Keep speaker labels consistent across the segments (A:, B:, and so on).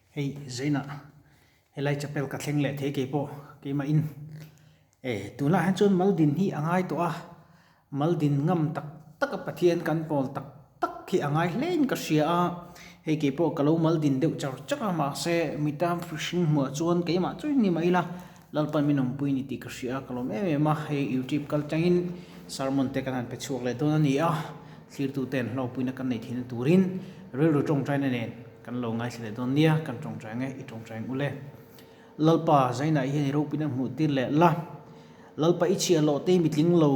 A: Hei Zaina helai chapel ka thleng leh thei keipawh keimah in e tunah hian chuan mal din hi a ngai tawh a, mal din ngam tak tak a Pathian kan pawl tak tak hi a ngai hle in ka hria a, hei keipawh ka lo mal din deuh char char a mahse mi tan hring hmuah chuan keimah chu ni mah ila Lalpan min awmpui ni tih ka hria a, ka lawm em em a, hei YouTube kal tangin sermon te kan han pe chhuak leh dawn a ni a, thlirtute an hlawkpuina kan neih theihna turin rilru tawngtaina nen kan lo ngaithla leh dawn nia, kan tawngtai ang e, i tawngtai ang ule. Lalpa Zainah hian i ropuina hmuh tir leh la, Lalpa i chhiah loh te hi mitling lo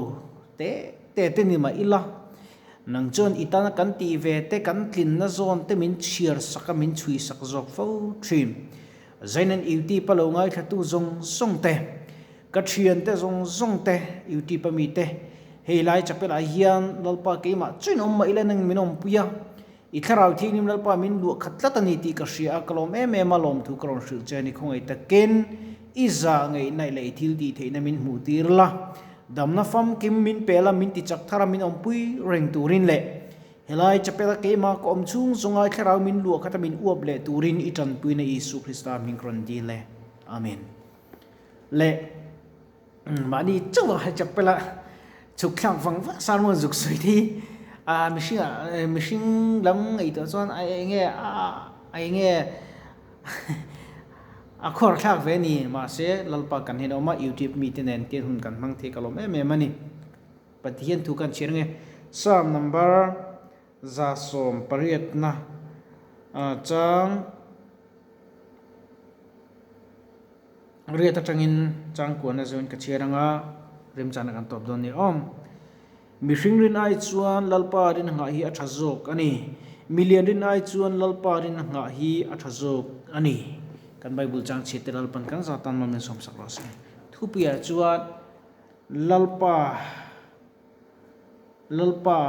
A: te te te ni mah ila, nang chuan i tana kan tih ve te kan tlinna zawn te min chhiar sak a min chhui sak zawk fo thin. Zainan YouTube a lo ngaithlatu zawng zawng te, ka thiante zawng zawng te, YouTube a mi te, hei lai chapel ah hian Lalpa keimah chuin awm mah ila nang min awmpui a, i thlarau thianghlim Lalpa min luah khat tlat a ni tih ka hria a, ka lawm em em a, lawmthu ka rawn hrilh che a ni khawngaih takin i zah ngeihna leh i thil tih theihna min hmuh tir la, damna famkim min pe la, min ti chak thar a, min awmpui reng turin leh Helai chapela keimah ka awm chhung zawngai thlarau min luah khat a min uap leh turin i tanpuina Isu Krista hming ka rawn dil e. Amen. Le mahni chauh a he chapela chhuk thlak vang vang sermon zuk sawi te hi a mihring ah mihring lam ngaihtuah chuan a enge a enge a khuar thlak ve a ni mahse Lalpa kan hen awm a YouTube mite nen tian hun kan hmang thei ka lawm em em a ni. Pathian thu kan chhiar nge? Psalm number 180 na chang riat atangin chang kuahna zawin ka chhiar anga remchana kan tawp dawn ni awm. Mihring rin ai chuan Lalpa rin nghah hi a tha zawk a ni. Milian rin ai chuan Lalpa rin nghah hi a tha zawk a ni. Kan Bible chang chhiat te Lalpan kan zatan mawmin sawmsak rawh se. Thupuiah chuan Lalpa, Lalpa,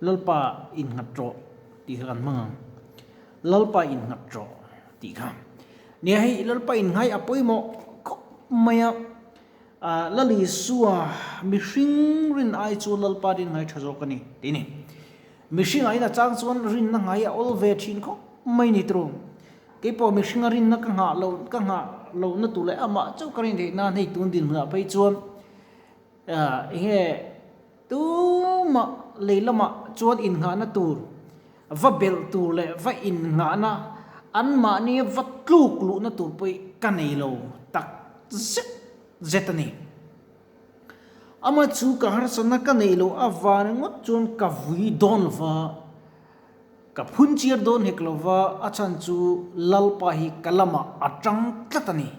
A: Lalpa innghat rawh tih kha kan hmang ang. Lalpa innghat rawh tih kha. Nia hei Lalpa innghai a pawimawh khawp mai a, Lal Isua mihring rin ai chuan Lalpa rin ngai tha zawk a ni tih a ni. Mihring ah in a chang chuan rinna ngai a awl ve thin khawp mai ni turu. Keipawh mihringa rinna ka nghah loh ka nghah lohna tur leh amah chauh ka rin theih nan hei tun dinhmunah phei chuan eng nge tumah lei lamah chuan innghahna tur va belh tur leh va innghahna anmahni va tluk luhna tur pawh hi ka nei lo tak zet zet a ni. Amah chu ka harsatna ka neih loh avang ringawt chuan ka vui dawn lo va. Ka phun chiar dawn hek lova, a chhan chu Lalpa hi ka lamah a tang tlat a ni.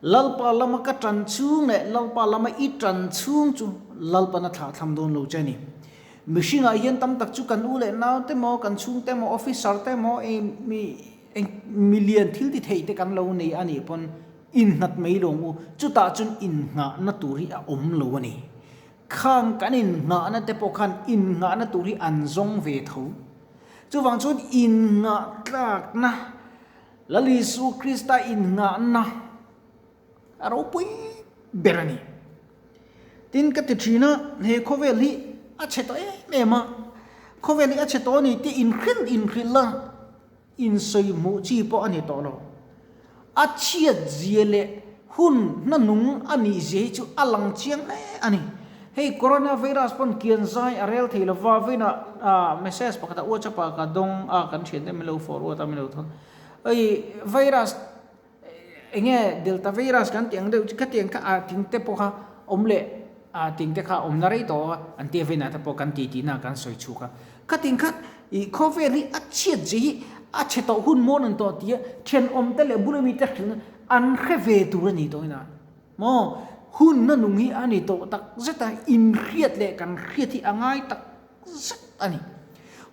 A: Lalpa lama ka tan chhung leh Lalpa lama i tan chhung chu Lalpan a thlah thlam dawn lo che a ni. Mihringah hian tam tak chu kan u leh nau te maw, kan chhung te maw, officer te maw, mi eng milian thil ti thei te kan lo nei a nih pawn innghat mai lo ang u, chutah chuan innghahna tur hi a awm lo a ni. Khang kan innghahna te pawh khan innghahna tur hi an zawng ve tho. Chuvang chuan innghah tlakna, Lal Isu Krista innghahna a ropui ber a ni. Tin ka ti thin a, he khawvel hi a chhe tawh em em a, khawvel hi a chhe tawh a ni tih inhrilh inhrilh la, Insawi hmuh chi pawh a ni tawh lo. A chhiat zia leh hun hna nung a nih zia hi chu a lang chiang hle a ni. Hei coronavirus pawn kian zai a rel thei lova, vawiinah message pakhat a WhatsApp ah ka dawng a, kan thiante min lo forward a, min lo thawn. Hei virus enge delta virus kan tih ang deuh chu khatiang kha a ting te pawh kha awm leh a ting te kha awmna rei tawh a, an tia vawiinah te pawh kan ti tihna kan sawi chhuk a. Khatin kha i khawvel hi a chhiat zia hi a chhe tawh hun mawn an tawh tia thenawm te leh bula mi te hrilh an hre ve tur a ni tawh ina maw hun na nung hi a ni tawh tak zet a inhriat leh kan hriat hi a ngai tak zet a ni.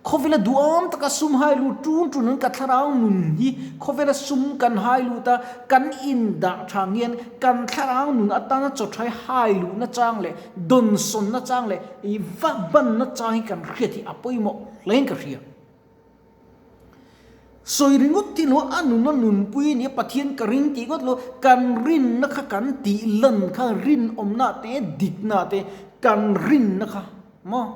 A: Khawvela duhawm taka sum hai lut tun tun an ka thlarau nun hi khawvela sum kan hai lut a kan indah tha ang hian kan thlarau nun atana chawthai hai luhna chang leh dawnsawnna chang leh I va banna chang hi kan hriat hi a pawimawh hlein ka hria. Sawi ringawt hi lo a nun a nunpui nia Pathian ka ring tih ngawt lo, kan rinna kha kan tih lan kha rinawmna te dikna te kan rinna kha maw?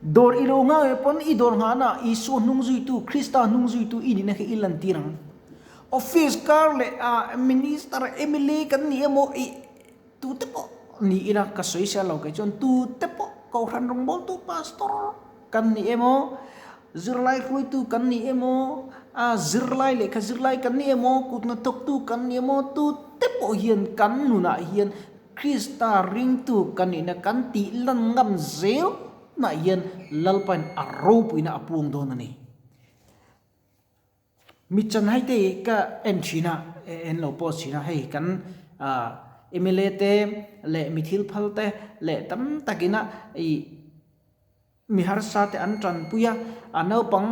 A: Dawr i lo nghah ve pawn i dawr nghahna Isua hnung zuitu, Krista hnung zuitu i nihna kha i lantir ang. Office kar leh ah Minister, mla kan ni emaw i tute pawh ni ila ka sawi sia lo kei chuan tute pawh Kohhran rawngbawltu Pastor kan ni emaw, zirlai hruaitu kan ni emaw, a zirlai lehkha zirlai kan ni emaw, kut hnathawktu kan ni emaw tute pawh hian kan nunah hian Krista ringtu kan nihna kan tih lan ngam zel nah hian Lalpain a ropuina a puang dawn a ni. Mi chanhai te hi ka en thin a, en lo post thin a, hei kan mla te leh mi thil phal te leh tam takin a ih mi harsa te an tanpui a, a naupang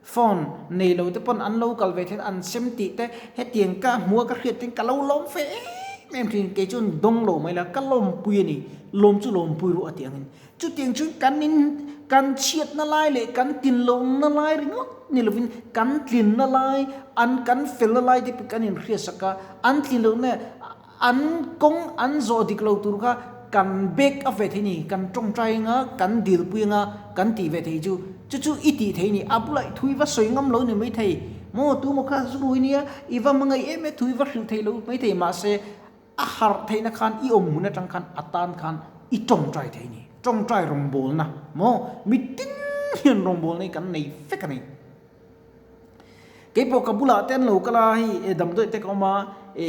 A: phone nei lo te pawn an lo kal ve theih a, an sem tih te hetiang ka hmu a ka hriat ten ka lo lawm fe em em thin, kei chuan dawng lo mai la ka lawmpui a ni, lawm chu lawmpui ruah a tih angin. Chutiang chuan kan in kan chhiatna lai leh kan tinlohna lai ringawt ni lovin kan tlinna lai, an kan felna lai te pawh kan inhriatsak a, an tlinlohna an kawng an zawh dik lo tur kha kan bek a ve thei ni, kan tawngtai anga, kan dilpui anga kan tih ve thei chu, chu chu i tih thei ni, a bulah i thui va sawi ngam lo ni mai thei, maw tu maw kha zurui nia i va hmangaih em e thui va hrilh thei lo mai thei mahse, A harh theihna khan i awm hmun atang khan a tan khan i tawngtai thei a ni. Tawngtai rawngbawlna maw? Mitin hian rawngbawlna hi kan nei vek a ni. Keipawh ka bulah te an lo kal a, hei damdawi te ka awm a, e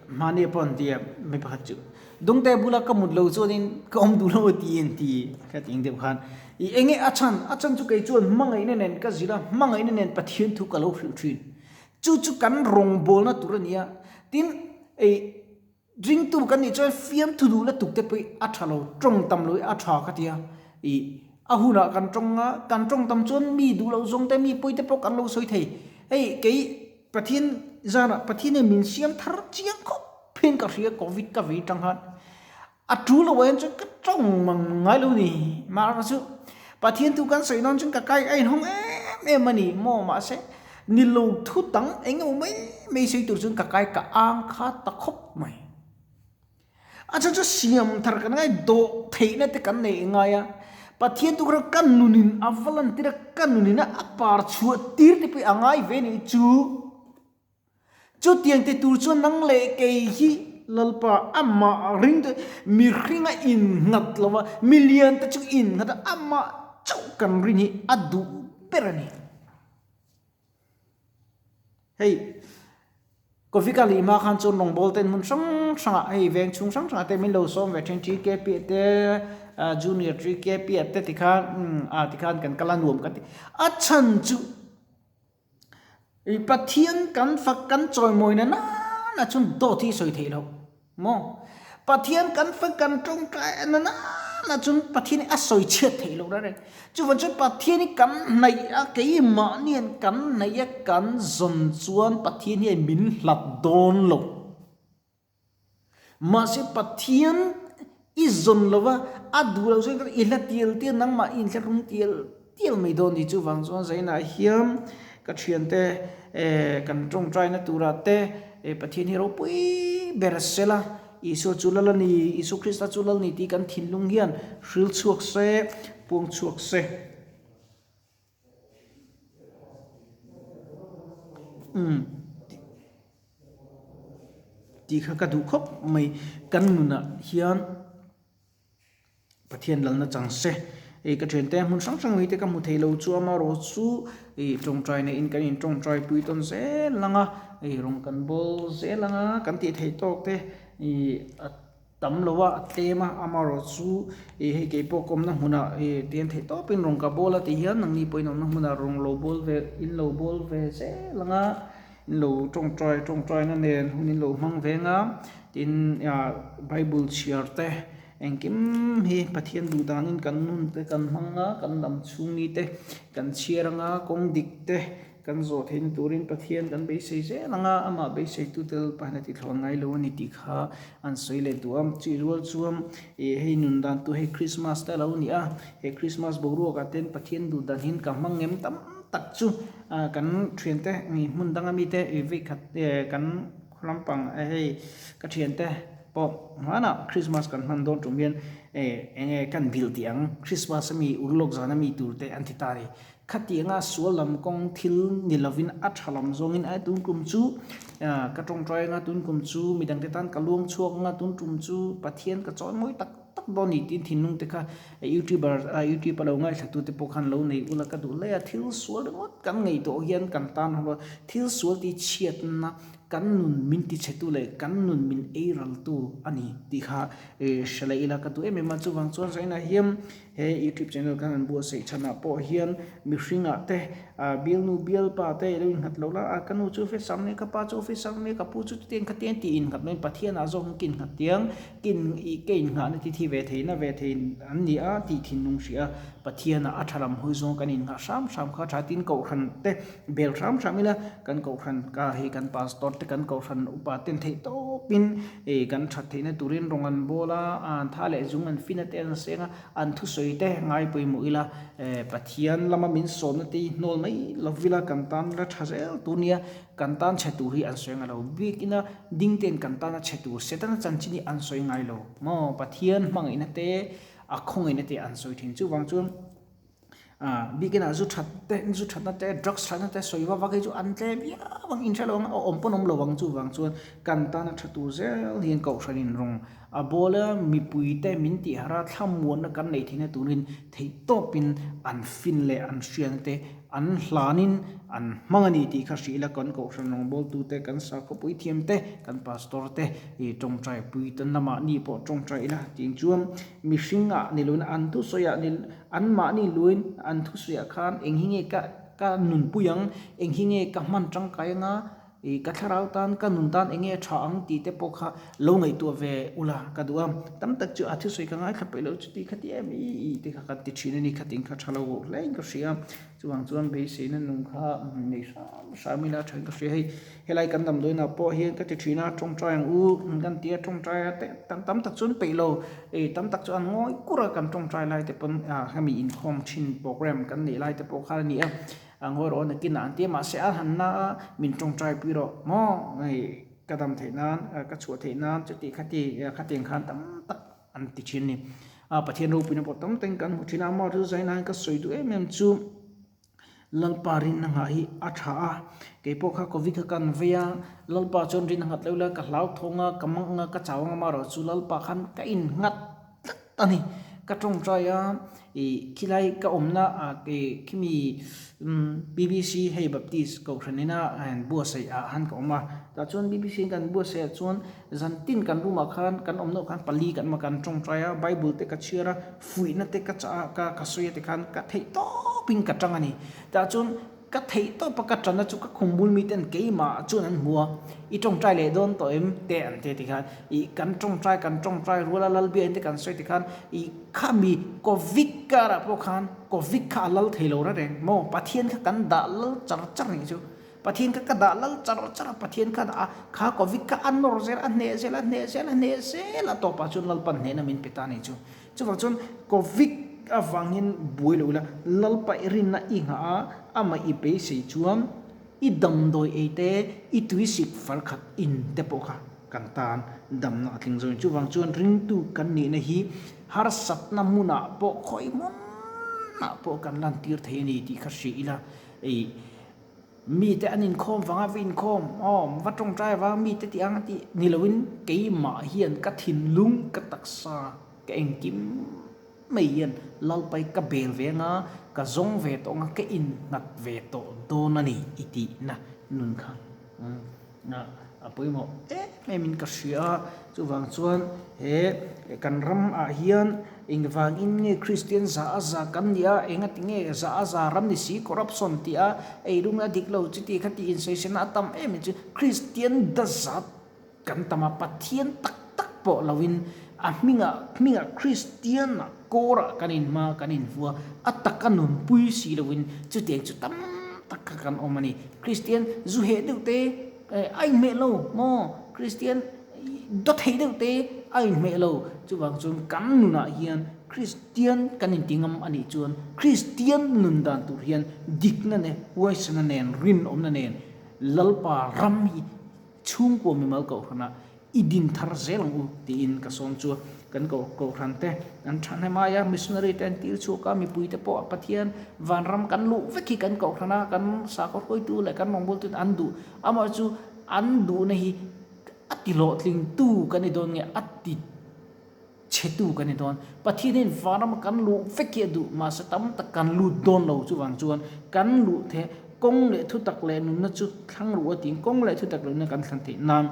A: mahni pawh an ti a, mi pakhat chu Dawngte bula ka mut lo chuanin ka awm duh lo a ti an ti ka ti ang deuh khan. I enge a chhan? A chhan chu kei chuan hmangaihna nen ka zir a, hmangaihna nen Pathian thu ka lo hrilh thin. Chu chu kan rawngbawlna tur a ni a, tin ei ringtu kan nih chuan fiamthu duh la tuk te pawh hi a tha lo, tawng tam lo hi a tha ka ti a, ih a hunah kan tawng a, kan tawng tam chuan mi duh loh zawng te mi pawi te pawh kan lo sawi thei, hei kei Pathian zanah Pathian hian min siam thar chiang khawp hian ka hria covid ka vei tang khan a tu lo ah hian chuan ka tawng mang ngai lo ni, mahse chu Pathian thu kan sawi dawn chuan ka kai a inhawng em em a ni maw mahse ni lo thu dang eng emaw mai mai sawi tur chuan ka kai ka ang kha ta khawp mai. A chhan chu siam thar kan ngai dawh theihna te kan nei ngai a, Pathian thu kha ka nunin a va lantir a, ka nunin a par chhuah tir te pawh a ngai ve a nih chu. Chutiang ti tur chuan nang leh kei hi Lalpa amah ring te mihringa innghat lo a, milian te chu innghat a, amah chauh kan rin hi a duh ber a ni. Hei Kawfika lih hma khan chuan rawngbâwl ten hmun hrang hrangah hei veng chhung hrang hrangah te min lo sawm ve thin TKP te Junior TKP te tikhan tikhan kan kal a nuam kan ti. A chhan chu I Pathian kan fak kan chawimawi na nana chuan dawt hi sawi theih loh maw? Pathian kan fak kan tawngtai na nana chuan Pathian hi a sawi chhiat theih loh reng reng. Chuvang chuan Pathian hi kan hnaih a, keimahni hian kan hnaih a kan zawn chuan Pathian hian min hlat dawn lo. Mahse Pathian i zawn lo va, a duh loh chuan i hla tial tial nangmah i inhla rum tial tial mai dawn ni. Chuvang chuan zainah hian ka thiante kan tawngtaina turah te Pathian hi ropui ber sela, Isua chu lal a ni, Isua Krista chu lal ni tih kan thinlung hian hril chhuak se, puang chhuak se. Umm tih kha ka duh khawp mai kan nunah hian Pathian lalna chang se hei ka thiante hmun hrang hrang mite ka hmu thei lo chu amaherawh chu ih tawngtai neihin kan in tawngtai pui tawn zel ang a hei rawng kan bawl zel ang a kan tih theih tawk te ih a Tam lo a, a tlem a, amaherawh chu ih hei kei pawh ka awmna hmunah ih tian theih tawpin rawn ka bawl a tih hian nangni pawhin awmna hmunah rawn lo bawl ve in lo bawl ve zel ang a, in lo tawngtai tawngtaina nen hun in lo hmang ve ang a, tin ah bible chhiar te engkim hi Pathian duh danin kan nun te kan hmang a, kan lam chhung ni te kan chhiar ang a, kawng dik te. Kan zawh theihna turin Pathian kan beisei zel ang a, amah beiseitu tel pahin a tithlawn ngai lo a ni tih kha an sawi leh duh a. Chih rual chuan ih hei nun dan tu hei Christmas te a lo ni a, he Christmas boruakah ten Pathian duh dan hian ka hmang ngem tam tak chu kan thiante ih hmun danga mite ih veikhat kan khaw lampang hei ka thiante. pawh hmanah Christmas kan hman dawn tum hian eh enge kan bilh tih ang Christmas ami urlawk zan ami tur te an ti ta a ni. Khatianga sual lam kawng thil ni lovin a tha lam zawngin a tun kum chu ka tawngtai anga tun kum chu midangte tan ka luang chhuak anga tun tum chu Pathian ka chawi mawi tak tak dawn ni tiin thinlung te kha youtuber youtube a lo ngaithla te pawh khan lo nei ula ka duh hle a thil sual ringawt kan ngaihtuah hian kan tan ho a thil sual ti chhiatna kan nun min ti chhe tu leh kan nun min ei ral tu a ni tih kha hre leh ila ka duh em em a chuvang chuan zainah hian He YouTube channel khan an buatsaih chhanah pawh hian mihringah te bialnu bialpa te ilo innghat lo la a, ka nu chu officer ania, ka pa chu officer ania, ka pu chu chutiang khatiang tih innghat loin Pathianah zawk in ka innghat tiang, ka innghahna ti thi ve thei na ve thei an ni a tih thinlung hria a, Pathianah a tha lam hawi zawng kan innghah hram hram kha tha tin Kohhran te bel hram hram ila kan Kohhran ka hei kan Pastor te kan Kohhran upa ten theih tawpin kan that theihna turin rawng an bawl a, an tha leh zung an fina te an seng a, an thusawi te ngai pawimawh ila Pathian lama min sawmna te hi hnawl mai lo vila kan tan la tha zel tur nia, kan tan chhe tur hi an sawi ngai lo bik ina ding ten kan tana chhe tur Setana chanchin hi an sawi ngai lo maw Pathian hmangaihna te a khawngaihna te an sawi thin chuvang chuan Biakinah zu that te, zu thatna te, drugs thatna te sawi vak vak hi chu an tlem viau ang, inhre lo ang, a awm pawn awm lo ang chuvang chuan kan tana tha tur zel hian Kohhranin rawng a bawl a, mipuite min tih harh a, thlamuanna kan neih theihna turin theihtawpin an fin leh an hriatna te an hlanin an hmang a ni tih kha hrih ila kan Kohhran rawngbawltute, kan sakhawpui thiamte, kan Pastor te i tawngtai pui tan lamah ni pawh tawngtai ila tih chuan mihringah ni loin an thusawiah ni Anmahni luin an thusawiah khan eng hi nge ka ka nunpui ang, eng hi nge ka hman tangkai anga, ih ka thlarau tan, ka nun tan eng nge tha ang tih te pawh kha lo ngaihtuah ve ula ka duh a. Tam tak chu a thusawi ka ngaithla peih lo chuti khati em i ih te kha kan ti thin a ni, khatin kha tha lo hlein ka hria. Chuvang chuan beiseina nung kha nei hram hram ila thain ka hria hei. Helai kan damdawiinah pawh hian ka ti thin a, tawngtai ang u kan ti a, tawngtai a te tam tak chuan peih lo, ih tam tak chu an ngawi kur a kan tawngtai lai te pawn ah hemi inkhawm thin program kan neih lai te pawh khan a ni a, a ngawi rawh nakinah an ti a, mahse a han na a min tawngtai pui rawh maw hei ka dam theih nan ka chhuah theih nan chuti khati khatiang khan tam tak an ti thin a ni. A Pathian ropuina pawh tam takin kan hmu thin a, amah chu zainain ka sawi duh em em chu. Lalpa rinna nghah hi a tha a, kei pawh kha Covid kha kan vei a, Lalpa chuan rinna nghat lo ila ka hlauthawng a, ka mang a, ka chau ang amaherawh chu Lalpa khan ka innghat tlat a ni. Ka tawngtai a, ih khilai ka awmna ah ih khimi BBC hei Baptist Kohhran ina buatsaih ah khan ka awm a, tah chuan BBC in kan buatsaih ah chuan zan tin kan room ah khan kan awmna ah khan pali kan awm a, kan tawngtai a, Bible te ka chhiar a, Fuihna te ka chah a, ka ka sawi a tikhan ka theih tawpin ka tang a ni. Tah chuan ka theih tawpa ka tanna chu ka khum bul miten keimah chuan an hmu a, i tawngtai leh dawn tawh em te an ti a tikhan ih kan tawngtai kan tawngtai rual a Lalbiain te kan sawi tikhan ih khami Covid karah pawh khan Covid kha a lal thei lo reng reng maw Pathian kha kan dah lal char char nih chu. Pathian kha ka dah lal char char a, Pathian kha a kha Covid kha a nawr zel, a hneh zel, a hneh zel, a hneh zel a tawpah chuan Lalpan hnehna min pe ta a nih chu. Chuvang chuan Covid avangin buai lo ila, Lalpa i rinna i nghah a, amah i beisei chuan i damdawi ei te, i tuisik far khat in te pawh kha kan tan damna a tling zawin. Chuvang chuan ringtu kan nihna hi harsatna hmunah pawh khawi hmunah pawh kan lantir thei a ni tih kha hria ila, ei. Mite an inkhawm vanga va inkhawm, aw, va tawngtai vang mite tih ang a tih ni loin keimah hian ka thinlung, ka taksa, ka engkim mai hian Lalpai ka bel ve anga, ka zawng ve tawh anga, ka innghat ve tawh dawn a ni i tihna nun kha a pawimawh em em in ka hria a. Chuvang chuan he kan ram ah hian engvangin nge Kristian za a za kan nih a, engati nge za a za ram ni si corruption tih a eirung a dik lo chuti kha tih insawisena a tam em em chu Kristian dazat kan tam a, Pathian tak tak pawh loin a hmingah hmingah Kristian ah kawrah kan inhma kan invua a taka nunpui si loin chutiang chu tam tak kha kan awm a ni. Kristian zu heh deuh te a inhmeh lo maw? Kristian dawt theih deuh te a inhmeh lo. Chuvang chuan kan nunah hian Kristian kan inti ngam a nih chuan Kristian nun dan tur hian dikna nen, huaisana nen, rinawmna nen Lalpa ram hi chhungkua mimal kohhranah I din thar zel ang u tiin ka sawm chu kan kohhran te an thahnem aia missionary te an tir chhuak a, mipui te pawh Pathian vanram kan luh vek hi kan kohhran a, kan sakhaw hruaitu leh kan rawngbawltu te an duh amaherawhchu chu an duhna hi a ti hlawhtlingtu kan ni dawn nge a ti chhetu kan ni dawn. Pathian hian vanram kan luh vek hi a duh mahse tam tak kan lut dawn lo chuvang chuan kan luh the kawng leh thutak leh nunna chu thlang ruh a tiin kawng leh thutak leh nunna kan thlan theih nan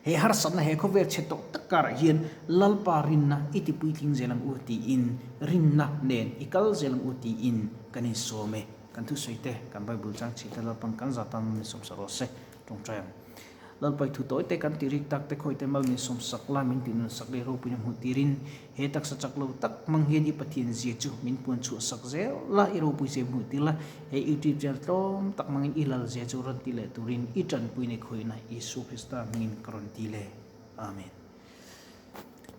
A: he harsatna he khawvel chhe tawh tak karah hian Lalpa rinna i ti puitling zel ang u tiin rinna nen i kal zel ang u tiin kan insawm e. Kan thusawi te kan Bible chang chhih te Lalpan kan zah tan min sawmsak rawh se tawngtai ang. Lalpai thu tawi te kan ti rik tak te khawi te mal min sawm sak la min tih nun sak leh ropuina hmuh tirin he taksa chak lo tak hmang hian i Pathian zia chu min puan chhuah sak zel la i ropui zia hmuh tir la he YouTube channel tlawm tak hmangin i lal zia chu rawn ti leh turin i tanpuina i khawihna Isua Krista hmingin ka rawn ti le. Amen.